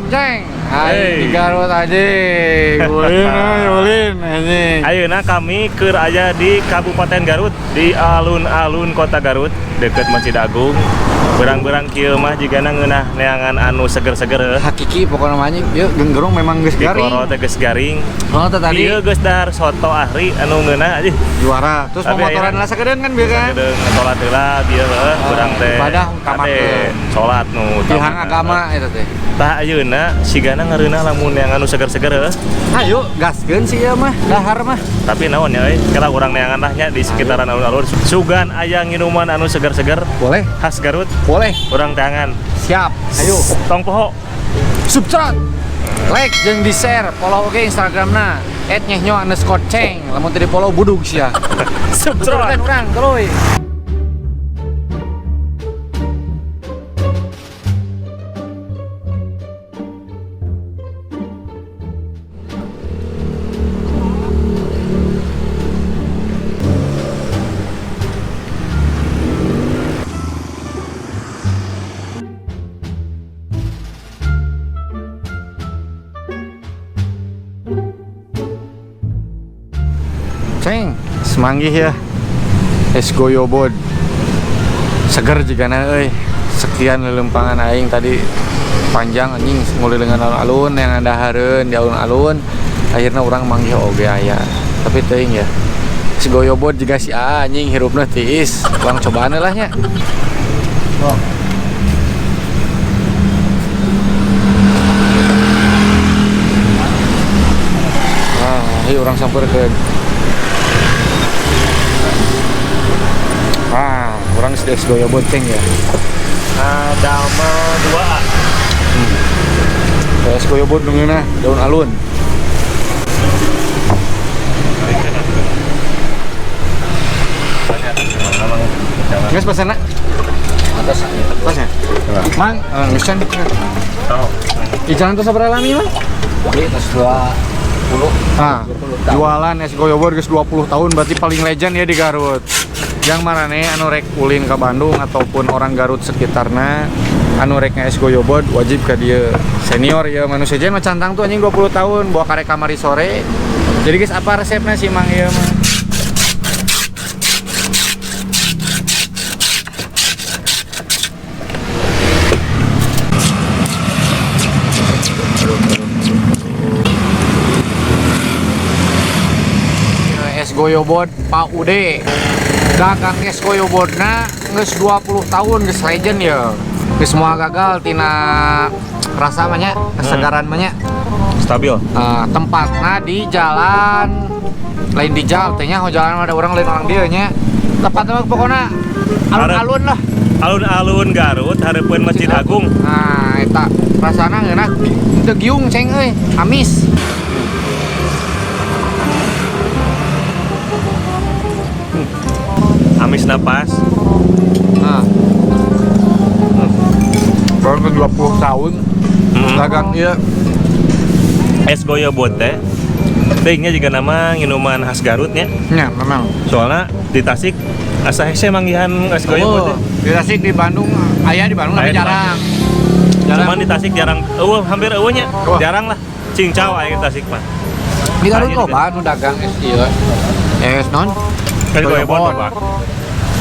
Ceng. Aing di Garut anjing. Ulin euy, ulin anjing. Ayeuna kami keur aya di Kabupaten Garut, di alun-alun Kota Garut, deket Masjid Agung. Berang-berang kieu mah jigana ngeunah neangan anu seger-seger heuh. Hakiki pokokna mah anjing, ieu genggerong memang geus Di garing. koro teh geus garing. Soalnya teh tadi Ieu geus dahar soto ahri anu ngeunah anjing. juara. Terus Tapi momotoran ayeuna lah sakedeung kan bieu kan. Sakedeung salat heula bieu heuh, urang teh. Ibadah utamakeun. Salat nu Tihang utama. agama eta teh. Tah ayeuna sigana ngareunah lamun neangan anu seger-seger heuh. Ayo gaskeun sih ieu mah, dahar mah. Tapi naon ya euy, kira urang neangan lah nya di sekitaran alun-alun. Sugan aya nginuman anu seger-seger Boleh, khas Garut, boleh. urang teangan. Siap. Ayo. Tong poho. Subscribe, like jeung di-share, follow oge Instagramna @nyehnyo_ceng. Lamun teu di-follow budug sia. Subscribe. Tuturkeun urang tuluy. Ceng, semanggih ya. Es goyobod. Seger jigana euy. Sekian lelempangan aing tadi panjang anjing ngulilingan alun-alun yang dahareun di alun-alun. Akhirnya urang manggih oge aya. Tapi teuing ya. Es goyobod jiga si A anjing hirupna tiis. Urang cobaan lah nya. Oh. Nah, ayo urang sampeurkeun. Ah, urang geus es goyobod ceng ya. Nah, damel 2A. Es goyobod nu ngeunah daun alun. Geus pesenna? Atas. Pasnya? Mang, geus can. Oh. Di jalan tuh sabaraha lami, Mang? Jadi atas 20. Ah, 20 tahun. jualan es goyobod geus 20 tahun berarti paling legend ya di Garut. Yang marane anu rek ulin ke Bandung ataupun orang Garut sekitarna anu rek es goyobod wajib ka dieu. Senior ya manusia jen mah cantang tuh anjing 20 tahun bawa karek kamari sore. Jadi guys apa resepnya sih Mang ieu mah? Es goyobod Pak Ude. Dagang es goyobodna geus 20 tahun geus legend ya. Geus semua gagal tina rasa mah nya, kesegaran mah nya. Stabil. Tempatna di jalan lain di jalan teh nya, jalan ada orang lain orang dieu nya. Tempatna mah pokona alun-alun lah. Alun-alun Garut hareupeun Masjid Agung. Nah, eta rasana ngeunah teu giung ceng euy, amis. Amis napas. Nah. Baru ke 20 tahun dagang ieu. Es goyobod teh. Teuingnya juga nama minuman khas Garut nya. Nya, memang. Soalnya di Tasik asa hese manggihan es goyobod teh. Di Tasik di Bandung aya di Bandung tapi Aya di jarang. Jarang. Cuman di Tasik jarang, eueuh hampir eueuh nya. Wah. Jarang lah. Cincau aya di Tasik mah. Di Garut Aya di loba anu dagang es ieu. Es non? Es goyobod loba.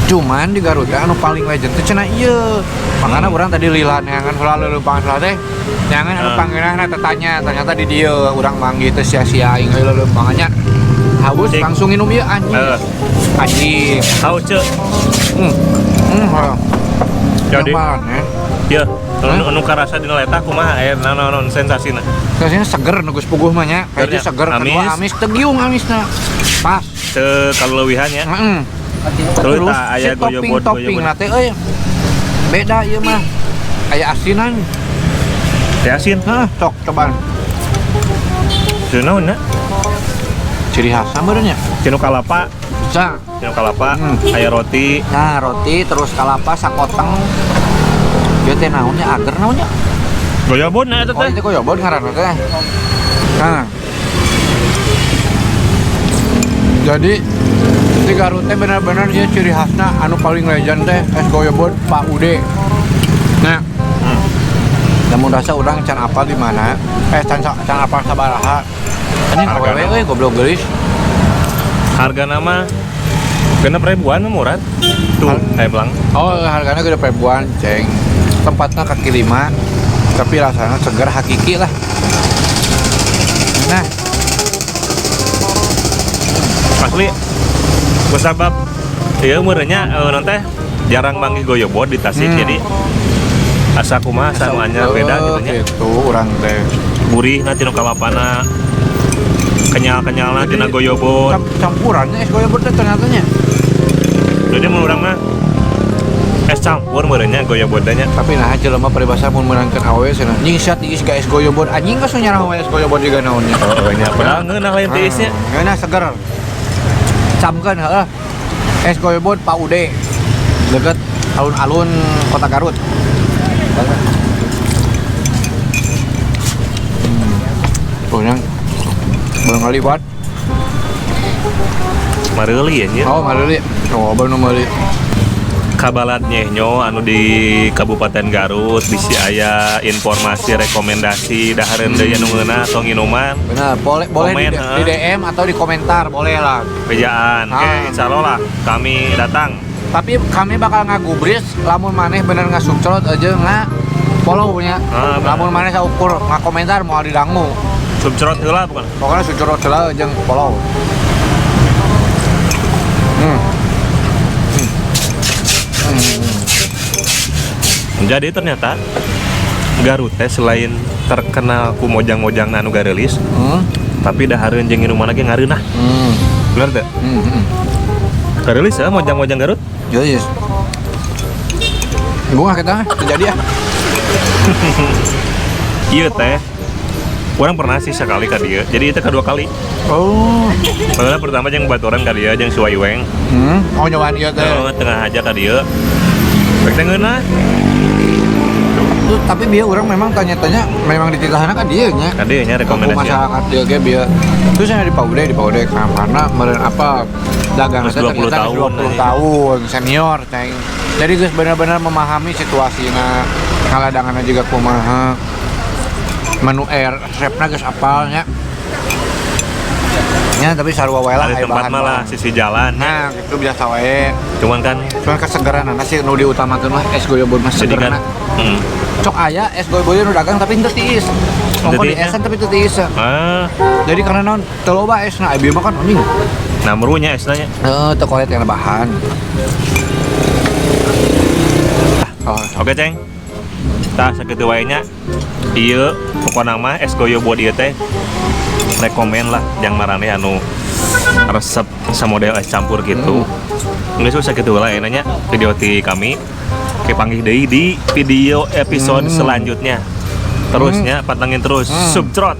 Cuman di Garut teh anu paling legend teh cenah ieu. Makana urang tadi lila neangan heula leuleumpangan heula teh. Neangan anu pangeunahna teh tanya, ternyata di dieu urang manggih teh sia-sia aing heula leuleumpangannya. Haus Cik. langsung minum ieu anjing. Anjing. Haus ceu. Jadi Nyaman, ya, anu karasa dina letah kumaha aya naon-naon sensasina? Rasanya seger nu geus puguh mah nya. Kayaknya Segernya. seger, kedua Amis. amis, teu giung amisna. Pas. Teu kaleuwihan nya. Heeh. Terus Terus tah aya si goyobod, topping-topping goyobod. na teh euy. Beda ieu mah. Aya asinan. Teh asin. Heeh, sok cobaan. Teu naon nya? Ciri khas meureun nya. Cinu kalapa. Bisa. Cinu kalapa, aya roti. Nah, roti terus kalapa sakoteng. Ieu teh naonnya ager naonnya? Goyobod na eta Oh, teh. itu goyobod ngaranna teh. Nah. Jadi di Garut teh benar-benar dia ciri khasna anu paling legend teh es goyobod Pak Ude. Nah. Namun rasa urang can apal di mana. Can can apal sabaraha. Anjing Hargana. awewe euy goblok geulis. Harga nama 6 ribuan mah murah. Tuh, kayak belang. Oh, harganya 6 ribuan, ceng. Tempatnya kaki lima, tapi rasanya segar hakiki lah. Nah, Asli kusabab ieu meureunnya non teh jarang manggih goyobod di Tasik, jadi asa kumaha, asa nu anyar beda gitu nya. Gitu urang teh. Gurih na tina kalapana, kenyal-kenyalna tina goyobod. Campurannya es goyobod teh ternyata nya. Jadi mun urang mah es campur meureunnya goyobod teh nya. Tapi nah jelema paribasa mun meunangkeun awewe cenah. Nying sia tiis ga es goyobod, anjing geus nyarang we es goyobod juga naonnya. Oh nya, padahal ngeunah lain tiisnya. Ngeunah seger. Camkeun heuh. Es goyobod Pak Ude. Deket alun-alun Kota Garut. Tuh yang belum kali buat. Mareuli ya nya. Oh, mareuli. Oh, baru meuli. Kabalad nyehnyo anu di Kabupaten Garut bisi aya informasi rekomendasi dahareun deui anu ngeunah atau nginuman. Benar, boleh boleh Komen, di, heeh. di DM atau di komentar boleh lah. Bejaan. Oke, Ah. insya Allah lah kami datang. Tapi kami bakal ngagubris lamun maneh bener ngasubscribe aja nggak follow nya. Ah, bener. Lamun maneh saukur ngakomentar moal didangu. Subscribe heula bukan? Pokoknya subscribe heula jeung follow. Jadi ternyata Garut teh selain terkenal ku mojang-mojang anu gareulis, tapi dahareun jeung minuman lagi ngareunah. Bener teh? Hmm. Gareulis ya mojang-mojang Garut? Yes. Bunga kita terjadi ya. Iya teh. Urang pernah sih sekali ka dieu. Jadi itu kedua kali. Oh. Padahal pertama jeung baturan ka dieu jeung si Waiweng. Oh nyobaan ieu teh. Oh, tengah aja ka dieu. Rek teh ngeunah. Tuh, tapi biar urang memang tanya-tanya memang dititahana kan dia nya. Ka dieu nya Aku rekomendasi. Masyarakat dia ge bieu. Terus yang di Paude karena meureun apa dagang Terus teh 20 ternyata geus tahun, 20 anjing. Tahun senior ceng. Jadi geus benar-benar memahami situasina, ngaladanganna juga kumaha. Menu air resepna geus apal nya. Nya tapi sarua wae lah Ada aya tempat bahan. malah sisi jalan. Nah, gitu biasa wae. Cuman kan Cuman kesegaran sih nu diutamakeun mah es goyobod mah jadi kan segerna. Cok aya es goyobod nu dagang tapi henteu tiis. Ongko di Henteu tiis, esan tapi teu tiis. Ah, Jadi karena naon teu loba esna, aya mah kan anjing. Nah merunya esna nya. Heeh, teu koret yang bahan. Oh, Oke, Ceng. Tah sakitu wae nya. Ieu pokona mah es goyobod ieu teh rekomen lah jang maraneh anu resep samodel es campur gitu. Geus susah kitu lah nya video ti kami. Oke, panggih deui di video episode selanjutnya. Terusnya pantengin terus. Subtrot.